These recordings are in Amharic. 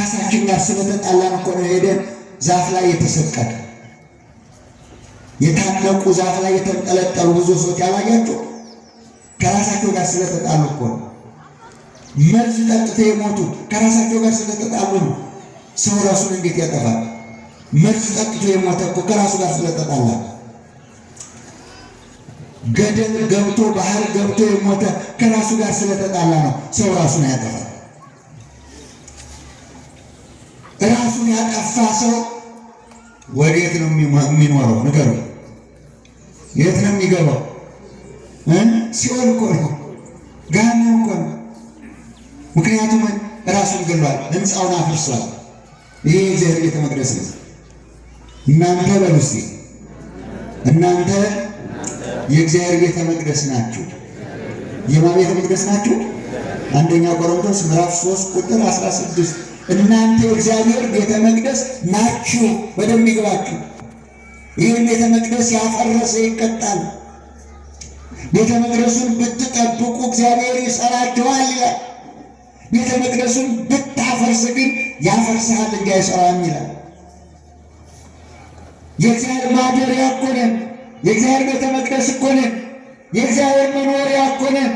ከራሳችን ጋር ስለተጣላን እኮ ነው ሄደን ዛፍ ላይ የተሰቀለ፣ የታነቁ፣ ዛፍ ላይ የተንጠለጠሉ ብዙ ሰዎች ያላያቸው ከራሳቸው ጋር ስለተጣሉ እኮ ነው። መርዝ ጠጥተው የሞቱ ከራሳቸው ጋር ስለተጣሉ ነው። ሰው ራሱን እንዴት ያጠፋል? መርዝ ጠጥቶ የሞተ እኮ ከራሱ ጋር ስለተጣላ፣ ገደል ገብቶ ባህር ገብቶ የሞተ ከራሱ ጋር ስለተጣላ ነው። ሰው ራሱን ያጠፋል። ራሱን ያጠፋ ሰው ወዴት ነው የሚኖረው? ንገሩ። የት ነው የሚገባው? ሲኦል እኮ ነው፣ ገሃነም እኮ ነው። ምክንያቱም ራሱን ገሏል፣ ሕንፃውን አፍርሷል። ይሄ የእግዚአብሔር ቤተ መቅደስ ነው። እናንተ በሉ እስኪ፣ እናንተ የእግዚአብሔር ቤተ መቅደስ ናችሁ። የማን ቤተ መቅደስ ናችሁ? አንደኛ ቆሮንቶስ ምዕራፍ 3 ቁጥር 16። እናንተ የእግዚአብሔር ቤተ መቅደስ ናችሁ። በደንብ ይግባችሁ። ይህን ቤተ መቅደስ ያፈረሰ ይቀጣል። ቤተ መቅደሱን ብትጠብቁ እግዚአብሔር ይሰራችኋል ይላል። ቤተ መቅደሱን ብታፈርስ ግን ያፈርስሃል እንጂ አይሰራም ይላል። የእግዚአብሔር ማደሪያ እኮ ነን። የእግዚአብሔር ቤተ መቅደስ እኮ ነን። የእግዚአብሔር መኖሪያ እኮ ነን።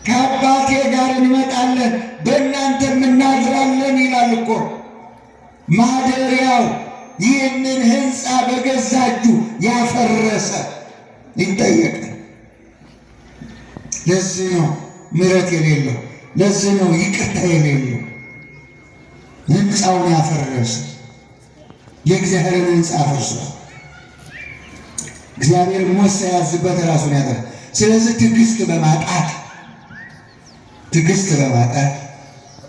ከአባቴ ጋር እንመጣለን በእናንተም እናድራለን ይላል እኮ። ማደሪያው ይህንን ሕንፃ በገዛ እጁ ያፈረሰ ይጠየቃል። ለዚህ ነው ምሕረት የሌለው፣ ለዚህ ነው ይቅርታ የሌለው። ሕንፃውን ያፈረሰ፣ የእግዚአብሔርን ሕንፃ አፍርሷል። እግዚአብሔር ሞት ሳያዝበት ራሱን ያጠፋል። ስለዚህ ትዕግስት በማጣት፣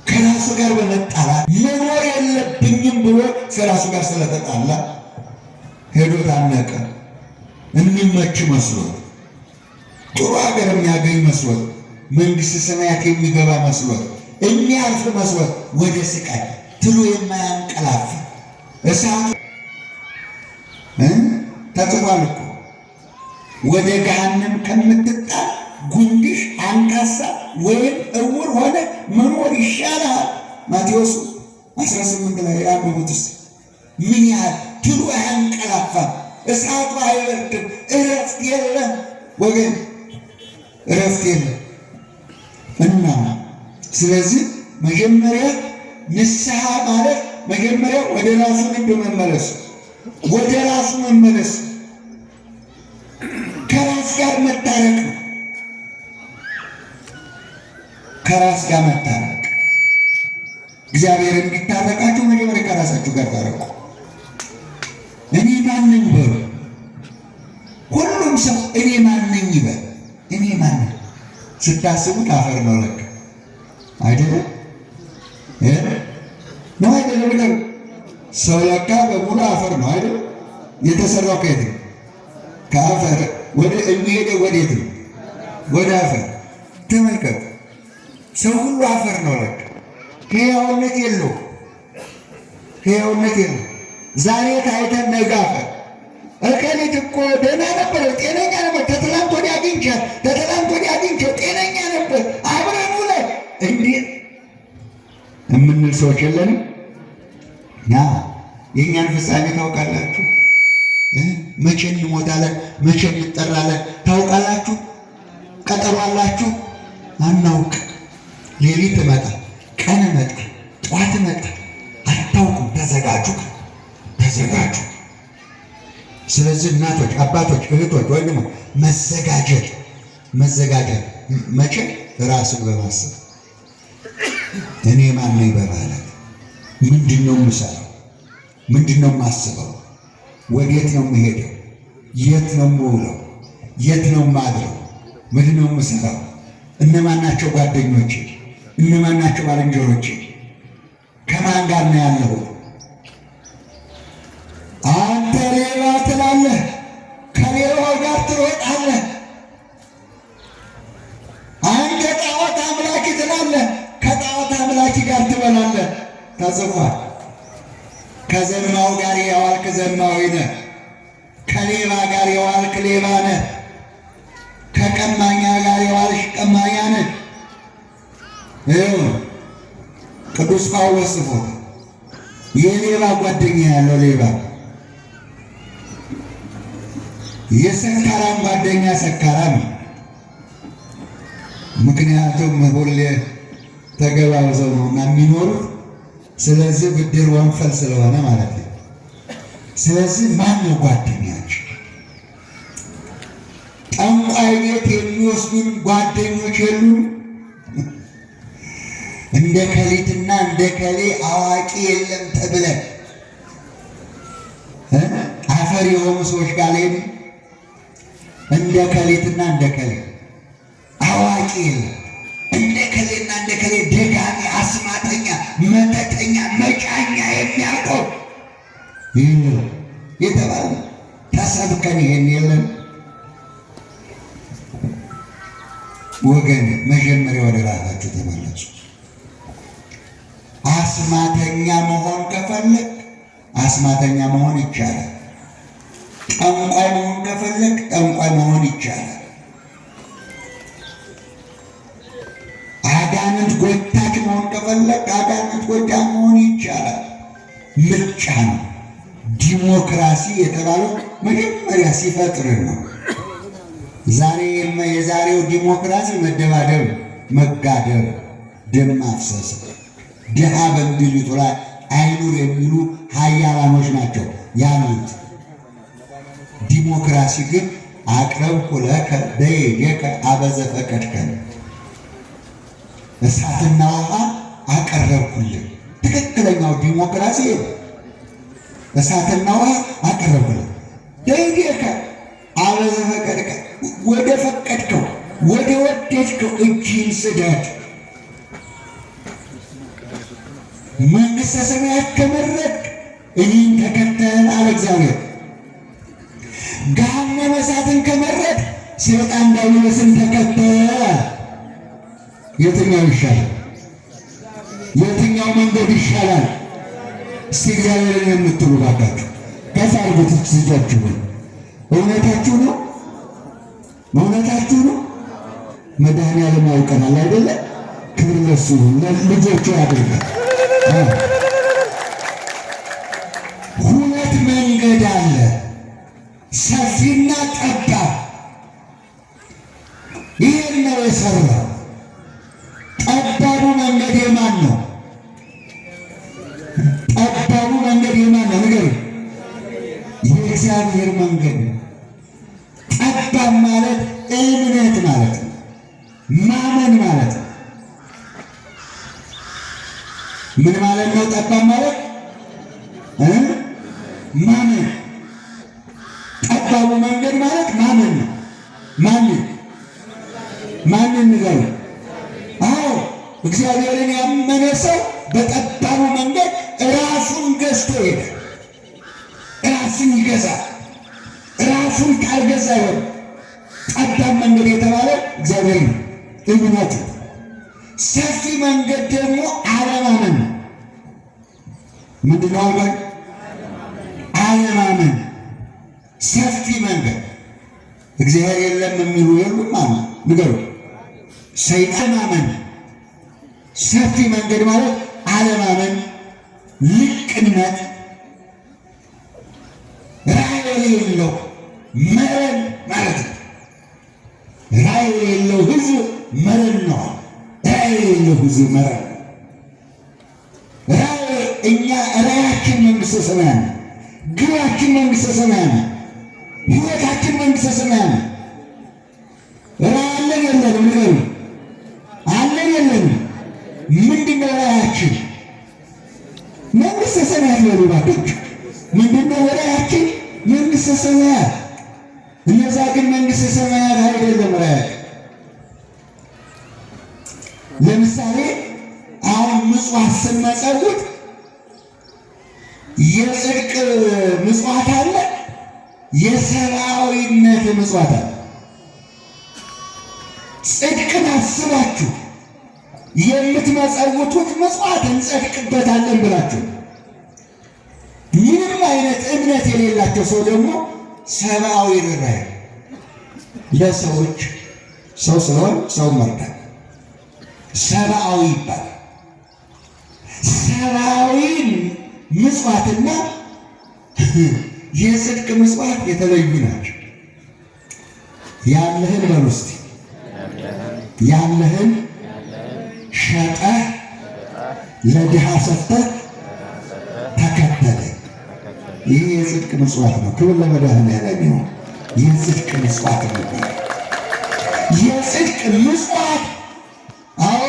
ከራሱ ጋር በመጣላት፣ መኖር የለብኝም ብሎ ከራሱ ጋር ስለተጣላ ሄዶ ታነቀ። የሚመች መስሎት፣ ጥሩ ሀገር የሚያገኝ መስሎት፣ መንግስተ ሰማያት የሚገባ መስሎት፣ የሚያርፍ መስሎት ወደ ስቃይ፣ ትሉ የማያንቀላፋ እሳቱ ተጽፏል እኮ፣ ወደ ገሃነም ከምትጣል ጉንድሽ፣ አንካሳ ወይም እውር ሆነ መኖር ይሻላል። ማቴዎስ 18 ላይ ያንብቡት እስኪ። ምን ያህል ትሉ አያንቀላፋም፣ እሳቱ አይበርድም፣ እረፍት የለም ወገን፣ እረፍት የለም። እና ስለዚህ መጀመሪያ ንስሐ ማለት መጀመሪያ ወደ ራሱ ልብ መመለስ፣ ወደ ራሱ መመለስ፣ ከራስ ጋር መታረቅ ነው። ከራስ ጋር መታረቅ። እግዚአብሔር እንዲታረቃችሁ መጀመሪያ ከራሳችሁ ጋር ታረቁ። እኔ ማነኝ በሉ። ሁሉም ሰው እኔ ማነኝ ይበል። እኔ ማነኝ ስታስቡት አፈር ነው ለካ፣ አይደለም ነው? አይደለም? ነገር ሰው ለካ በሙሉ አፈር ነው አይደለም? የተሰራው ከየት ነው? ከአፈር። ወደ የሚሄደው ወዴት ነው? ወደ አፈር። ተመልከቱ፣ ሰው ሁሉ አፈር ነው ለካ። ሕያውነት የለው፣ ሕያውነት የለው። ዛሬ ታይተን ነገ አፈር። እከሊት እኮ ደህና ነበር፣ ጤነኛ ነበር። ተትላንት ወዲያ አግኝቻት፣ ተትላንት ወዲያ አግኝቼው ጤነኛ ነበር፣ አብረን ውለን እንዴት የምንል ሰዎች የለንም? ያ የእኛን ፍጻሜ ታውቃላችሁ? መቼ እንሞታለን? መቼ እንጠራለን? ታውቃላችሁ? ቀጠሮ አላችሁ? አናውቅ። ሌሊት እመጣ፣ ቀን እመጣ፣ ጠዋት እመጣ፣ አታውቁም። ተዘጋጁ፣ ተዘጋጁ። ስለዚህ እናቶች፣ አባቶች፣ እህቶች፣ ወንድሞች መዘጋጀት፣ መዘጋጀት። መቼ? ራስን በማሰብ፣ እኔ ማን ነኝ በማለት፣ ምንድን ነው የምሰራው? ምንድን ነው የማስበው? ወዴት ነው የምሄደው? የት ነው የምውለው? የት ነው የማድረው? ምንድን ነው የምሰራው? እነማን ናቸው ጓደኞቼ? እነማን ናቸው ባልንጀሮቼ? ከማን ጋር ነው ያለሁት? አንተ ሌባ ትላለህ፣ ከሌባው ጋር ትሮጣለህ። አንተ ጣዖት አምላኪ ትላለህ፣ ከጣዖት አምላኪ ጋር ትበላለህ። ተጽፏል። ከዘማው ጋር የዋልክ ዘማዊ ነህ። ከሌባ ጋር የዋልክ ሌባ ነህ። ከቀማኛ ጋር የዋልሽ ቀማኛ ነህ። ይኸው ቅዱስ ጳውሎስ ጽፎታል። የሌባ ጓደኛ ያለው ሌባ፣ የሰካራም ጓደኛ ሰካራም። ምክንያቱም ሁሌ ተገባብዘው ነውና የሚኖሩት። ስለዚህ ብድር ወንፈል ስለሆነ ማለት ነው። ስለዚህ ማን ነው ጓደኛቸው? ጠንቋይ ቤት የሚወስዱን ጓደኞች የሉም። እንደ ከሊትና እንደ ከሌ አዋቂ የለም ተብለን አፈር የሆኑ ሰዎች ጋር ላይም እንደ ከሊትና እንደ ከሌ አዋቂ የለም። እንደ ከሌና እንደ ከሌ ደጋሚ፣ አስማተኛ፣ መተተኛ፣ መጫኛ የሚያቆም ይህ የተባለ ተሰብከን ይሄን የለም ወገን። መጀመሪያ ወደ ራሳችሁ ተመለሱ። አስማተኛ መሆን ከፈለግ አስማተኛ መሆን ይቻላል። ጠንቋይ መሆን ከፈለግ ጠንቋይ መሆን ይቻላል። አጋንንት ጎታች መሆን ከፈለግ አጋንንት ጎታች መሆን ይቻላል። ምርጫ ነው። ዲሞክራሲ የተባለው መጀመሪያ ሲፈጥር ነው። ዛሬ የዛሬው ዲሞክራሲ መደባደብ፣ መጋደብ፣ ደም ማፍሰስ፣ ድሃ በምድሪቱ ላይ አይኑር የሚሉ ሀያላኖች ናቸው ያሉት። ዲሞክራሲ ግን አቅረብኩ ለከ በየከ አበዘ ፈቀድከ፣ እሳትና ውሃ አቀረብኩልህ። ትክክለኛው ዲሞክራሲ እሳትና ውሃ አቀረብኩልህ። ደይዴከ አበዘ ፈቀድከ፣ ወደ ፈቀድከው ወደ ወደድከው እጅህን ስደድ። መንግሥተ ሰማያት ከመረጥክ እኔን ተከተል አለ እግዚአብሔር። ገሃነመ እሳትን ከመረጥክ ሰይጣን ዲያብሎስን ተከተል አለ። የትኛው ይሻላል? የትኛው መንገድ ይሻላል? እስቲ እግዚአብሔርን የምትሉ ባካችሁ ከፍ አድርጉት እጃችሁን። እውነታችሁ ነው፣ እውነታችሁ ነው። መድኃኒዓለም ያውቀናል አይደለ? ክብር ለእሱ ይሁን። ልጆቹ ያድርጋል። ሁለት መንገድ አለ፣ ሰፊና ጠባብ። ይህን ነው የሰራው። ጠባቡ መንገድ የማን ነው? ጠባቡ መንገድ የማን ነው? ንገሩ። የእግዚአብሔር መንገድ ነው። ጠባብ ማለት እምነት ማለት ነው፣ ማመን ማለት ነው። ምን ማለት ነው? ጠባብ ማለት ማመን። ጠባቡ መንገድ ማለት ማመን ነው። ማንን ማንን ንገሩ? አዎ እግዚአብሔርን ያመነ ሰው በጠባቡ መንገድ ራሱን ገዝቶ ይሄዳል። ራሱን ይገዛል። ራሱን ካልገዛ ይሆን። ጠባብ መንገድ የተባለ እግዚአብሔር ነው፣ እምነቱ። ሰፊ መንገድ ደግሞ አለማመን ነው። ምንድን ነው አልኳኝ? አለማመን። ሰፊ መንገድ እግዚአብሔር የለም የሚሉ የሉም አሉ። ንገሩ። ሰይጣን ማመን። ሰፊ መንገድ ማለት አለማመን፣ ልቅነት፣ ራዕይ የሌለው መረን ማለት ነው። ራዕይ የሌለው ሕዝብ መረን ነው። ራዕይ የሌለው ሕዝብ መረን ነው። ራዕይ እኛ ራዕያችን መንግሥተ ሰማያት ነው። ግባችን መንግሥተ ሰማያት ነው። ሕይወታችን መንግሥተ ሰማያት ነው። ራዕይ አለን የለንም? ንገሩ። አለን የለንም? ምንድን ነው ራዕያችን? መንግሥተ ሰማያት በሉ እባካችሁ። ምንድን ነው ራዕያችን? መንግሥተ ሰማያት። እነዛ ግን መንግሥተ ሰማያት አይደለም ራዕያቸው። ለምሳሌ አሁን ምጽዋት ስንመጸውት የጽድቅ ምጽዋት አለ፣ የሰብአዊነት ምጽዋት አለ። ጽድቅን አስባችሁ የምትመጸውቱት ምጽዋት እንጸድቅበታለን ብላችሁ፣ ምንም አይነት እምነት የሌላቸው ሰው ደግሞ ሰብአዊ ርኅራኄ ለሰዎች ሰው ስለሆን ሰው መርዳት ሰብአዊ ይባላል። ምጽዋትና የጽድቅ ምጽዋት የተለዩ ናቸው። ያለህን በሉ እስቲ፣ ያለህን ሸጠህ ለድሃ ሰጥተህ ተከተለኝ። ይህ የጽድቅ ምጽዋት ነው። ክብር ለመድኃኔዓለም ይሁን። የጽድቅ ምጽዋት ነው። የጽድቅ ምጽዋት አዎ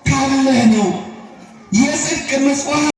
ካለህ ነው። የጽድቅ ምጽዋት